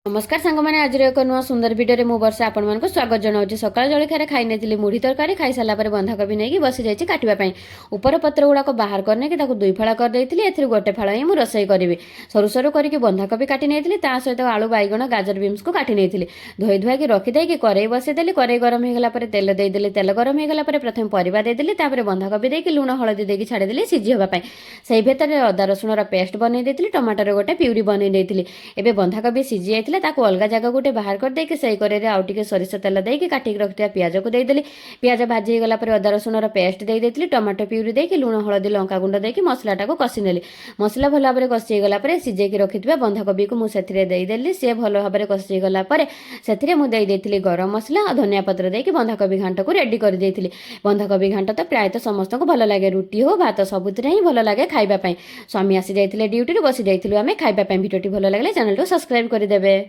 ନମସ୍କାର ସାଙ୍ଗମାନେ, ଆଜିର ଏକ ନୂଆ ସୁନ୍ଦର ଭିଡ଼ିଓରେ ମୁଁ ବର୍ଷା ଆପଣମାନଙ୍କୁ ସ୍ୱାଗତ ଜଣାଉଛି। ସକାଳ ଜଳଖିଆରେ ଖାଇ ନେଇଥିଲି ମୁଢ଼ି ତରକାରୀ। ଖାଇସାରିଲା ପରେ ବନ୍ଧାକୋବି ନେଇକି ବସିଯାଇଛି କାଟିବା ପାଇଁ। ଉପର ପତ୍ର ଗୁଡ଼ାକ ବାହାର କରିନେଇକି ତାକୁ ଦୁଇ ଫାଳ କରିଦେଇଥିଲି। ଏଥିରୁ ଗୋଟେ ଫାଳ ହିଁ ମୁଁ ରୋଷେଇ କରିବି। ସରୁ ସରୁ କରିକି ବନ୍ଧାକୋବି କାଟି ନେଇଥିଲି। ତା ସହିତ ଆଳୁ, ବାଇଗଣ, ଗାଜର, ବିମ୍ସକୁ କାଟି ନେଇଥିଲି। ଧୋଇ ଧୁଆକି ରଖିଦେଇକି କରେଇ ବସେଇଦେଲି। କରେଇ ଗରମ ହେଇଗଲା ପରେ ତେଲ ଦେଇଦେଲି। ତେଲ ଗରମ ହେଇଗଲା ପରେ ପ୍ରଥମେ ପରିବା ଦେଇଦେଲି। ତାପରେ ବନ୍ଧାକୋବି ଦେଇକି ଲୁଣ ହଳଦୀ ଦେଇକି ଛାଡ଼ିଦେଲି ସିଝି ହେବା ପାଇଁ। ସେଇ ଭିତରେ ଅଦା ରସୁଣର ପେଷ୍ଟ ବନେଇ ଦେଇଥିଲି। ଟମାଟୋର ଗୋଟେ ପ୍ୟୁରି ବନେଇ ଦେଇଥିଲି। ଏବେ ବନ୍ଧାକୋବି ସିଝି ଯାଇଥିଲା, ତାକୁ ଅଲଗା ଜାଗାକୁ ଗୋଟେ ବାହାର କରିଦେଇକି ସେଇ କରେଇରେ ଆଉ ଟିକେ ସୋରିଷ ତେଲ ଦେଇକି କାଟିକି ରଖିଥିବା ପିଆଜକୁ ଦେଇଦେଲି। ପିଆଜ ଭାଜି ହେଇଗଲା ପରେ ଅଦା ରସୁଣର ପେଷ୍ଟ ଦେଇ ଦେଇଥିଲି। ଟମାଟୋ ପ୍ୟୁରି ଦେଇକି ଲୁଣ, ହଳଦୀ, ଲଙ୍କାଗୁଣ୍ଡ ଦେଇକି ମସଲାଟାକୁ କଷି ନେଲି। ମସଲା ଭଲ ଭାବରେ କଷି ହେଇଗଲା ପରେ ସିଝେଇକି ରଖିଥିବା ବନ୍ଧାକୋବିକୁ ମୁଁ ସେଥିରେ ଦେଇଦେଲି। ସିଏ ଭଲ ଭାବରେ କଷି ହେଇଗଲା ପରେ ସେଥିରେ ମୁଁ ଦେଇ ଦେଇଥିଲି ଗରମ ମସଲା ଆଉ ଧନିଆ ପତ୍ର ଦେଇକି ବନ୍ଧାକୋବି ଘାଣ୍ଟକୁ ରେଡ଼ି କରିଦେଇଥିଲି। ବନ୍ଧାକୋବି ଘାଣ୍ଟ ତ ପ୍ରାୟତଃ ସମସ୍ତଙ୍କୁ ଭଲ ଲାଗେ। ରୁଟି ହଉ, ଭାତ, ସବୁଥିରେ ହିଁ ଭଲ ଲାଗେ ଖାଇବା ପାଇଁ। ସ୍ୱାମୀ ଆସି ଯାଇଥିଲେ ଡ୍ୟୁଟିରୁ, ବସି ଯାଇଥିଲୁ ଆମେ ଖାଇବା ପାଇଁ। ଭିଡ଼ିଓଟି ଭଲ ଲାଗିଲେ ଚ୍ୟାନେଲକୁ ସବସ୍କ୍ରାଇବ୍ କରିଦେବେ।